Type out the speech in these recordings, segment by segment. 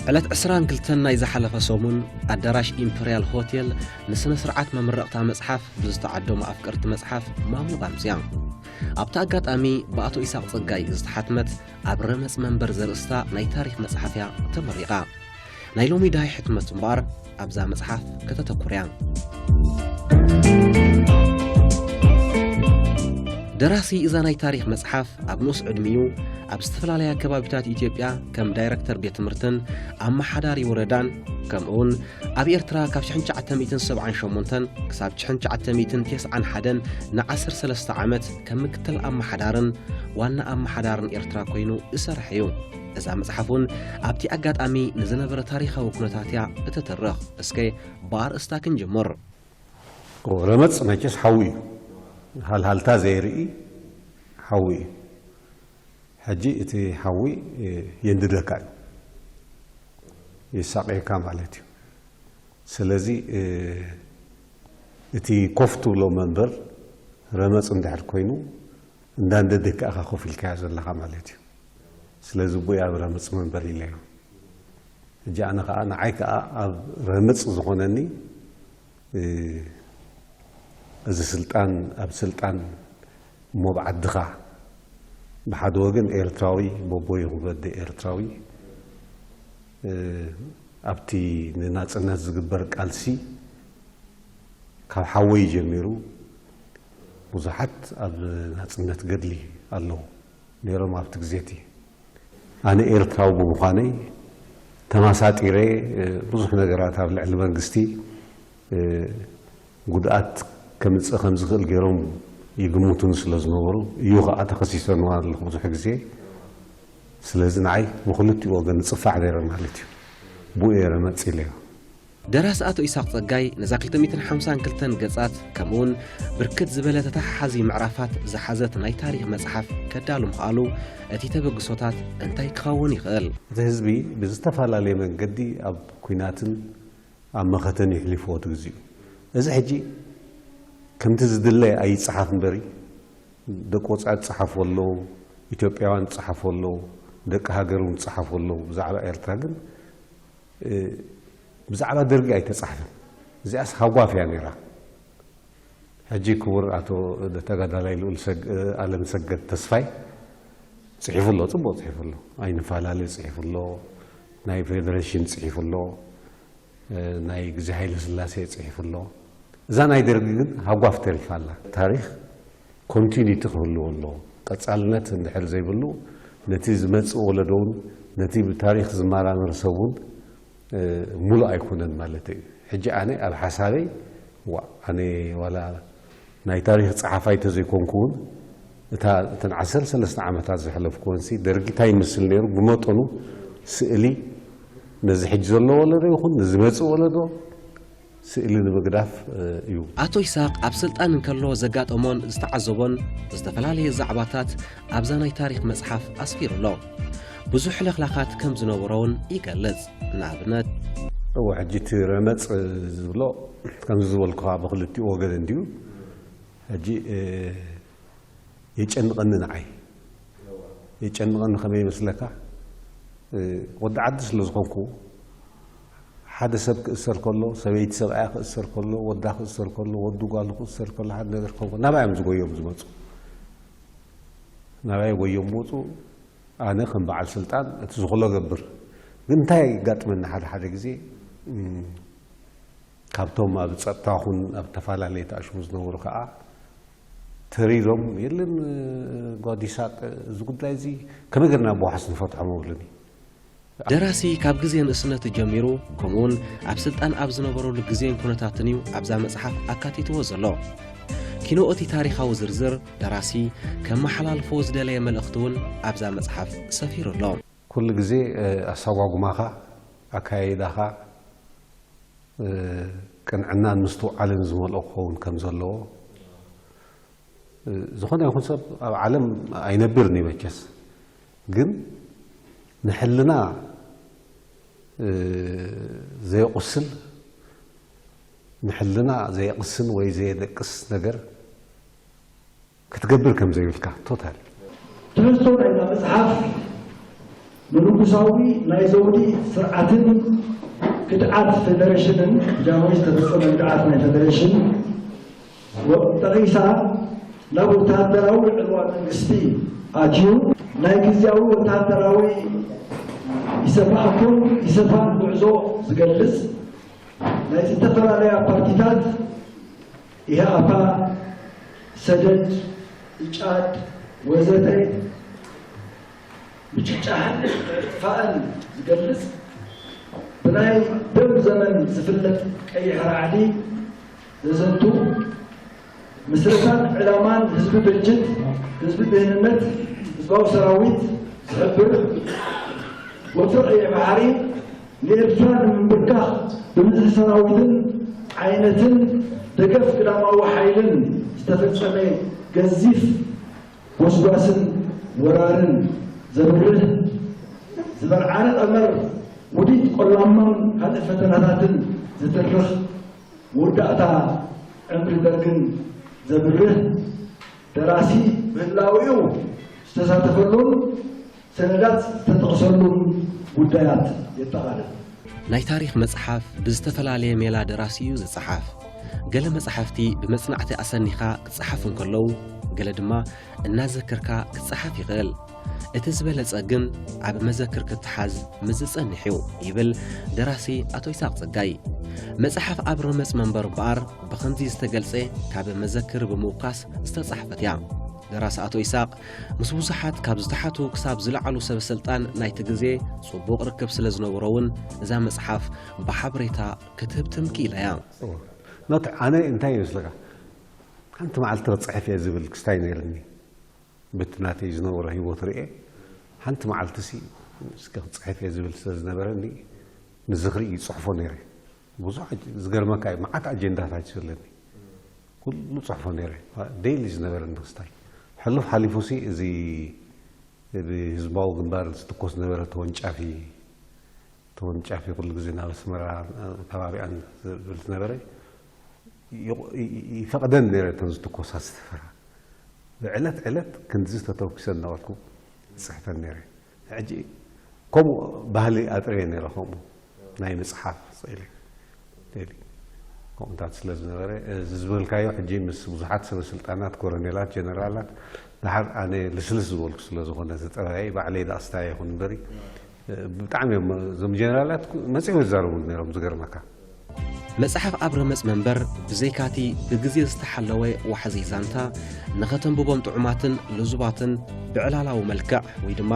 ዕለት ዕስራን ክልተን ናይ ዝሓለፈ ሰሙን፣ ኣዳራሽ ኢምፐርያል ሆቴል ንስነ ስርዓት መመረቕታ መጽሓፍ ብዝተዓደሙ ኣፍቀርቲ መጽሓፍ ማሞቕ ኣምጽያ። ኣብቲ ኣጋጣሚ፣ ብኣቶ ኢሳቕ ጸጋይ ዝተሓትመት ኣብ ረመጽ መንበር ዘርእስታ ናይ ታሪኽ መጽሓፍ እያ ተመሪቓ። ናይ ሎሚ ዳይ ሕትመት እምበኣር ኣብዛ መጽሓፍ ከተተኩር እያ። ደራሲ እዛ ናይ ታሪኽ መጽሓፍ ኣብ ንኡስ ዕድሚኡ ኣብ ዝተፈላለያ ከባቢታት ኢትዮጵያ ከም ዳይረክተር ቤት ትምህርትን ኣመሓዳሪ ወረዳን፣ ከምኡውን ኣብ ኤርትራ ካብ ሽሕን ትሽዓተ ሚእትን ሰብዓን ሸሞንተን ክሳብ ሽሕን ትሽዓተ ሚእትን ተስዓን ሓደን ንዓሰርተ ሰለስተ ዓመት ከም ምክትል ኣመሓዳርን ዋና ኣመሓዳርን ኤርትራ ኮይኑ ዝሰርሐ እዩ። እዛ መጽሓፍ እውን ኣብቲ ኣጋጣሚ ንዝነበረ ታሪኻዊ ኩነታት እያ እተተርኽ። እስከ ብኣርእስታ ክንጅምር። ረመጽ መቸስ ሓዊ እዩ። ሃልሃልታ ዘይርኢ ሓዊ እዩ። ሕጂ እቲ ሓዊ፣ እ፣ የንድደካ እዩ። የሳቕየካ ማለት እዩ። ስለዚ፣ እ፣ እቲ ኮፍ ትብሎ መንበር ረመጽ እንድሕር ኮይኑ፣ እንዳንደደካ ኢኻ ኮፍ ኢልካዮ ዘለኻ ማለት እዩ። ስለዚ፣ እቡይ ኣብ ረመጽ መንበር ኢለዮ። ሕጂ ኣነ ኸኣ፣ ንዓይ ከኣ ኣብ ረመጽ ዝኾነኒ፣ እ፣ እዚ ስልጣን፣ ኣብ ስልጣን እሞ ብዓድኻ፣ ብሓደ ወገን ኤርትራዊ፣ በቦ ይኹን በደ ኤርትራዊ፣ እ፣ ኣብቲ ንናጽነት ዝግበር ቃልሲ ካብ ሓወይ ጀሚሩ ብዙሓት ኣብ ናጽነት ገድሊ ኣለዉ ነይሮም ኣብቲ ግዜ እቲ። ኣነ ኤርትራዊ ብምዃነይ ተመሳጢረ፣ እ፣ ብዙሕ ነገራት ኣብ ልዕሊ መንግስቲ፣ እ፣ ጉድኣት ከምጽእ ከም ዝኽእል ገይሮም ይግምቱኒ ስለ ዝነበሩ፣ እዩ ኸኣ ተኸሲሰ ኣለኹ ብዙሕ ግዜ። ስለዚ ንዓይ ብኽልቲኡ ወገን እጽፋዕ ነይረ ማለት እዩ። ብኡ እየ ረመጽ ኢለዮ። ደራሲ ኣቶ ኢሳቕ ጸጋይ ነዛ ክልተ ሚእትን ሓምሳን ክልተን ገጻት፣ ከምኡውን ብርክት ዝበለ ተተሓሓዚ ምዕራፋት ዝሓዘት ናይ ታሪኽ መጽሓፍ ከዳሉ ምኽኣሉ፣ እቲ ተበግሶታት እንታይ ክኸውን ይኽእል? እቲ ህዝቢ ብዝተፈላለየ መንገዲ ኣብ ኲናትን ኣብ መኸተን የሕሊፍዎ እቲ ግዜኡ። እዚ ሕጂ ከምቲ ዝድለ ኣይጸሓፍ እምበሪ፣ ደቂ ወጻኢ ዝጸሓፉ ኣለዉ፣ ኢትዮጵያውያን ዝጸሓፉ ኣለዉ፣ ደቂ ሃገር እውን ዝጸሓፉ ኣለዉ። ብዛዕባ ኤርትራ ግን፣ እ፣ ብዛዕባ ደርጊ ኣይተጻሕፈን። እዚኣስ ሃጓፍ እያ ነይራ። ሕጂ ክቡር ኣቶ ተጋዳላይ ልኡል ሰግ-፣ ኣለምሰገድ ተስፋይ ጽሒፉ ኣሎ፣ ጽቡቕ ጽሒፉ ኣሎ። ኣይንፈላለ ጽሒፉ ኣሎ፣ ናይ ፌደሬሽን ጽሒፉ ኣሎ፣ እ፣ ናይ ግዜ ሃይለ ስላሴ ጽሒፉ ኣሎ። እዛ ናይ ደርጊ ግን ሃጓፍ ተሪፋ ኣላ። ታሪኽ ኮንቲኒቲ ክህልዎ ኣለዎ። ቀጻልነት እንድሕር ዘይብሉ፣ ነቲ ዝመጽእ ወለዶ እውን፣ ነቲ ብታሪኽ ዝመራመር ሰብ እውን፣ እ፣ ሙሉእ ኣይኮነን ማለት እዩ። ሕጂ ኣነ ኣብ ሓሳበይ፣ ዋ፣ ኣነ ዋላ ናይ ታሪኽ ጸሓፋይ ተዘይኮንኩ እውን፣ እታ፣ እተን ዓሰርተ ሰለስተ ዓመታት ዘሕለፍኩወንሲ፣ ደርጊ እንታይ ይመስል ነይሩ፣ ብመጠኑ ስእሊ ነዚ ሕጂ ዘሎ ወለዶ ይኹን ንዝመጽእ ወለዶ ስእሊ ንምግዳፍ፣ እ፣ እዩ። ኣቶ ይስሐቅ ኣብ ስልጣን እንከሎ ዘጋጠሞን ዝተዓዘቦን ዝተፈላለየ ዛዕባታት ኣብዛ ናይ ታሪኽ መጽሓፍ ኣስፊሩ ኣሎ። ብዙሕ ለኽላኻት ከም ዝነበሮ እውን ይገልጽ። ንኣብነት፣ እወ፣ ሕጂ እቲ ረመጽ ዝብሎ ከምዚ ዝበልኩኻ ብኽልቲኡ ወገን እንድዩ። ሕጂ፣ እ፣ የጨንቐኒ ንዓይ። የጨንቐኒ ከመይ ይመስለካ? እ፣ ወዲ ዓዲ ስለ ዝኾንኩ፣ ሓደ ሰብ ክእሰር ከሎ፣ ሰበይቲ ሰብኣያ ክእሰር ከሎ፣ ወዳ ክእሰር ከሎ፣ ወዱ ጓሉ ክእሰር ከሎ፣ ሓደ ነገር ክኸውን ከሎ፣ ናባይ እዮም ዝጎዮም ዝመጹ። ናባይ ጎዮም መጹ። ኣነ ከም በዓል ስልጣን እቲ ዝኽእሎ ገብር። ግን እንታይ ይጋጥመኒ ሓደ ሓደ ግዜ፣ እም፣ ካብቶም ኣብ ጸጥታ ኹን ኣብ ተፈላለየ ተኣሽሙ ዝነበሩ ከኣ ተሪሮም፣ "የለን፣ ጓድ ይስሐቅ፣ እዚ ጉዳይ እዚ ከመይ ጌርና ብዋሕስ ንፈትሖ?" መብሉኒ። ደራሲ ካብ ግዜ ንእስነቱ ጀሚሩ፣ ከምኡውን ኣብ ስልጣን ኣብ ዝነበረሉ ግዜን ኩነታትን እዩ ኣብዛ መጽሓፍ ኣካቲትዎ ዘሎ። ኪኖ እቲ ታሪኻዊ ዝርዝር፣ ደራሲ ከመሓላልፎ ዝደለየ መልእኽቲ እውን ኣብዛ መጽሓፍ ሰፊሩ ኣሎ። ኩሉ ግዜ፣ እ፣ ኣሰጓጉማኻ፣ ኣካያይዳኻ፣ እ፣ ቅንዕናን ምስትውዓልን ዝመልኦ ክኸውን ከም ዘለዎ፣ እ፣ ዝኾነ ይኹን ሰብ ኣብ ዓለም ኣይነብርን እዩ መቸስ። ግን ንሕልና፣ እ፣ ዘየቑስል፣ ንሕልና ዘየቕስን ወይ ዘየደቅስ ነገር ክትገብር ከም ዘይብልካ፣ ቶታል። ትሕዝቶ ናይዛ መጽሓፍ ንንጉሳዊ ናይ ዘውዲ ስርዓትን ክድዓት ፌደሬሽንን፣ ጃንሆይ ዝተፈጸመ ክድዓት ናይ ፌደሬሽን ወ-፣ ጠቒሳ ናብ ወተሃደራዊ ዕልዋ መንግስቲ ኣትዩ። ናይ ግዝያዊ ወተሃደራዊ ኢሰፓ ኣኮን፣ ኢሰፓን ጉዕዞ ዝገልጽ ናይ ዝተፈላለያ ፓርቲታት ኢህኣፓ፣ ሰደድ፣ ኢጫድ ወዘተ ምጭጫሕን ምጥፋእን ዝገልጽ፣ ብናይ ደም ዘመን ዝፍለጥ ቀይሕ ራዕዲ ዘዘንቱ፣ ምስረታን ዕላማን ህዝቢ ድርጅት፣ ህዝቢ ድህንነት፣ ህዝባዊ ሰራዊት ዝሕብር፣ ወፍሪ ቀይሕ ባሕሪ ንኤርትራ ንምንብርካኽ ብምልኢ ሰራዊትን ዓይነትን ደገፍ ግዳማዊ ሓይልን ዝተፈጸመ ገዚፍ ጎስጓስን ወራርን ዘብርህ፣ ዝበርዓረ ቀመር ውዲት ቆላማን ካልእ ፈተናታትን ዝትርኽ፣ መወዳእታ ዕምሪ ደርግን ዘብርህ ደራሲ ምህላውኡ ዝተሳተፈሉን ሰነዳት ዝተጠቕሰሉን ጉዳያት የጠቓልል። ናይ ታሪኽ መጽሓፍ ብዝተፈላለየ ሜላ ደራሲ እዩ ዝጸሓፍ። ገለ መጻሕፍቲ ብመጽናዕቲ ኣሰኒኻ ክጸሓፉ እንከለዉ፣ ገለ ድማ እናዘከርካ ክጸሓፍ ይኽእል። እቲ ዝበለጸ ግን ኣብ መዘክር ክትሓዝ ምስ ዝጸንሕ እዩ፣ ይብል ደራሲ ኣቶ ይስሐቅ ጸጋይ። መጽሓፍ ኣብ ረመጽ መንበር እምበኣር ብኸምዚ ዝተገልጸ ካብ መዘክር ብምውካስ ዝተጻሕፈት እያ። ደራሲ ኣቶ ይስሐቅ ምስ ብዙሓት ካብ ዝተሓቱ ክሳብ ዝለዓሉ ሰበ ስልጣን ናይቲ ግዜ ጽቡቕ ርክብ ስለ ዝነበሮ እውን እዛ መጽሓፍ ብሓበሬታ ክትህብ ትምኪ ኢላ እያ። እወ። ኖት ኣነ እንታይ ይመስለካ? ሓንቲ መዓልቲ ክጽሕፍ እየ ዝብል ክስታይ ነይርኒ። በቲ ናተይ ዝነበረ ህይወት ርኤ፣ ሓንቲ መዓልቲ ሲ እስከ ክጽሕፍ እየ ዝብል ስለ ዝነበረኒ፣ ንዝኽሪ ይጽሕፎ ነይረ። ብዙሕ ኣጀ-፣ ዝገርመካ እዩ፣ መዓት ኣጀንዳታት እዩ ዘለኒ። ኩሉ ጽሕፎ ነይረ። ዴይሊ ዝነበረኒ ክስታይ። ሕሉፍ ሓሊፉ ሲ እዚ ብህዝባዊ ግንባር ዝትኮስ ነበረ ተወንጫፊ፣ ተወንጫፊ ኩሉ ግዜ ናብ ኣስመራ ከባቢኣን ዝብል ዝነበረ ይቕ-፣ ይ-፣ ይ-፣ ይፈቕደን ነይረ እተን ዝትኮሳ ዝተፈራ። ብዕለት ዕለት ክንድዚ ተተኩሰን እናበልኩ እጽሕፈን ነይረ። ሕጂ ከምኡ ባህሊ ኣጥርየ ነይረ፣ ከምኡ ናይ ምጽሓፍ ስእሊ፣ ስእሊ ከምኡታት ስለ ዝነበረ፣ እዚ ዝበልካዮ ሕጂ ምስ ብዙሓት ሰበ ስልጣናት፣ ኮረኔላት፣ ጀነራላት፣ ደሓር ኣነ ልስልስ ዝበልኩ ስለ ዝኾነ፣ እቲ ጠባየይ ባዕለይ ደኣ ኣስተያየ ይኹን እምበሪ፣ ብጣዕሚ እዮም እዞም ጀነራላት መጺኦም ይዛረቡሉ ነይሮም፣ ዝገርመካ። መጽሓፍ ኣብ ረመጽ መንበር ብዘይካቲ ብግዜ ዝተሓለወ ዋሕዚ ዛንታ፣ ንኸተንብቦም ጥዑማትን ልዙባትን ብዕላላዊ መልክዕ ወይ ድማ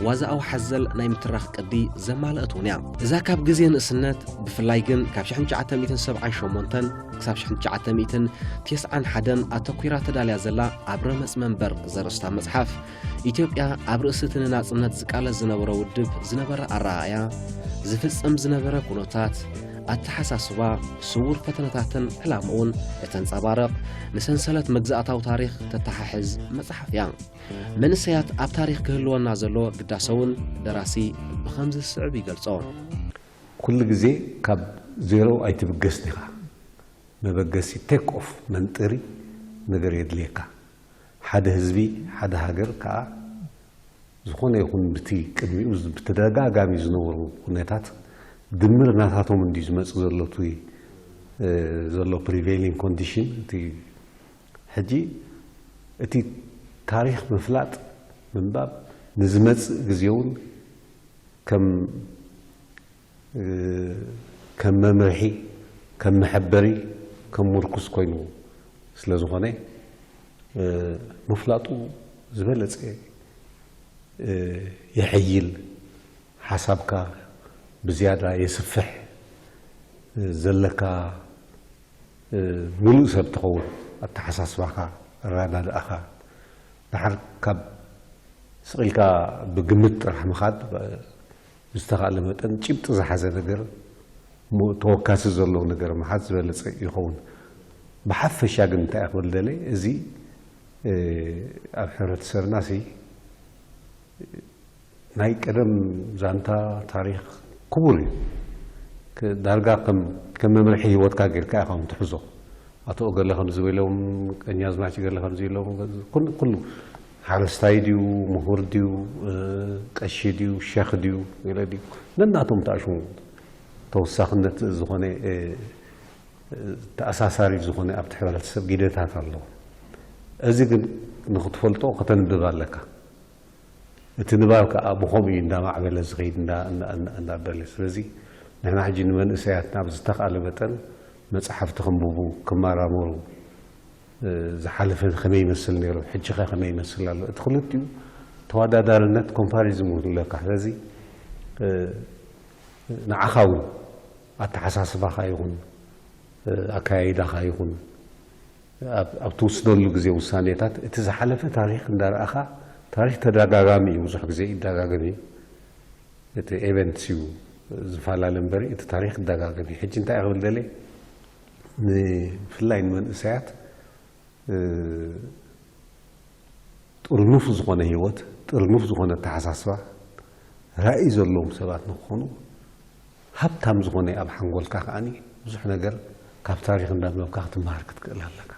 ዋዛኣዊ ሓዘል ናይ ምትራኽ ቅዲ ዘማልአት እውን እያ። እዛ ካብ ግዜ ንእስነት፣ ብፍላይ ግን ካብ ሽሕን ትሽዓተ ሚእትን ሰብዓን ሸሞንተን ክሳብ ሽሕን ትሽዓተ ሚእትን ተስዓን ሓደን ኣተኲራ ተዳልያ ዘላ ኣብ ረመጽ መንበር ዘርእስታ መጽሓፍ፣ ኢትዮጵያ ኣብ ርእሲ እቲ ንናጽነት ዝቃለስ ዝነበረ ውድብ ዝነበራ ኣረኣእያ፣ ዝፍጸም ዝነበረ ኩነታት፣ ኣተሓሳስባ፣ ስዉር ፈተነታትን ዕላምኡን እተንጸባርቕ፣ ንሰንሰለት መግዛእታዊ ታሪኽ ተተሓሕዝ መጽሓፍ እያ። መንእሰያት ኣብ ታሪኽ ክህልወና ዘሎ ግዳሰ እውን ደራሲ ብኸምዚ ዝስዕብ ይገልጾ። ኩሉ ግዜ ካብ ዜሮ ኣይትብገስን ኢኻ። መበገሲ፣ ቴክ ኦፍ፣ መንጥሪ ነገር የድልየካ። ሓደ ህዝቢ፣ ሓደ ሃገር ከኣ ዝኾነ ይኹን ብቲ ቅድሚኡ ዝ-፣ ብተደጋጋሚ ዝነበሩ ኩነታት ድምር ናታቶም እንድዩ ዝመጽእ ዘሎ፣ እቲ፣ እ፣ ዘሎ ፕሪቬይሊንግ ኮንዲሽን፣ እቲ ሕጂ እቲ ታሪኽ ምፍላጥ፣ ምንባብ፣ ንዝመጽእ ግዜ እውን ከም፣ እ፣ ከም መምርሒ፣ ከም መሐበሪ፣ ከም ምርኩስ ኮይኑ ስለ ዝኾነ፣ እ፣ ምፍላጡ ዝበለጸ፣ እ፣ የሐይል፣ ሓሳብካ ብዝያዳ የስፍሕ፣ እ፣ ዘለካ፣ እ፣ ምሉእ ሰብ ትኸውን፣ ኣተሓሳስባኻ፣ ኣረዳድኣኻ፣ ደሓር ካብ ስቕ ኢልካ ብግምት ጥራሕ ምኻድ፣ ብ-፣ ብዝተኻእለ መጠን ጭብጢ ዝሓዘ ነገር፣ ሞ-፣ ተወካሲ ዘለዎ ነገር ምሓዝ ዝበለጸ ይኸውን። ብሓፈሻ ግን እንታይ እየ ክብል ደልየ፣ እዚ፣ እ፣ ኣብ ሕብረተሰብና ሲ ናይ ቀደም ዛንታ ታሪኽ ክቡር እዩ። ክ-፣ ዳርጋ ከም፣ ከም መምርሒ ህይወትካ ጌርካ ኢኻ ትሕዞ። ኣቶ ገለ ከምዚ ኢሎም፣ ቀኛዝማች ገለ ከምዚ ኢሎም፣ ኩሉ፣ ኩሉ ሓረስታይ ድዩ፣ ምሁር ድዩ፣ ቀሺ ድዩ፣ ሸኽ ድዩ፣ ገለ ድዩ፣ ነናቶም ተኣሽሙ ተወሳኽነት ዝኾነ ተኣሳሳሪ ዝኾነ ኣብቲ ሕብረተሰብ ግደታት ኣለዎ። እዚ ግን ንክትፈልጦ ከተንብብ ኣለካ። እቲ ንባብ ከዓ ብኸምኡ እዩ እንዳማዕበለ ዝኸይድ እንዳበለ። ስለዚ ንሕና ሕጂ ንመንእሰያትና ብዝተኽኣለ መጠን መፅሓፍቲ ከንብቡ፣ ክመራመሩ፣ ዝሓለፈ ከመይ ይመስል ነይሩ፣ ሕጂኸ ከመይ ይመስል ኣሎ፣ እቲ ክልቲኡ ተወዳዳርነት ኮምፓሪዝም እውን ኣለካ። ስለዚ ንዓኻ እውን ኣተሓሳስባኻ ይኹን ኣካያይዳኻ ይኹን ኣብ ትውስደሉ ግዜ ውሳኔታት እቲ ዝሓለፈ ታሪክ እንዳረኣኻ፣ ታሪክ ተደጋጋሚ እዩ፣ ብዙሕ ግዜ ይደጋገም እዩ። እቲ ኤቨንትስ እዩ ዝፈላለ እምበሪ እቲ ታሪክ ይደጋገም እዩ። ሕጂ እንታይ ክብል ደልየ፣ ብፍላይ ንመንእሰያት ጥርኑፍ ዝኾነ ህይወት፣ ጥርኑፍ ዝኾነ ኣተሓሳስባ፣ ራእይ ዘለዎም ሰባት ንክኾኑ፣ ሃብታም ዝኾነ ኣብ ሓንጎልካ ከዓኒ ብዙሕ ነገር ካብ ታሪክ እንዳንበብካ ክትመሃር ክትክእል ኣለካ።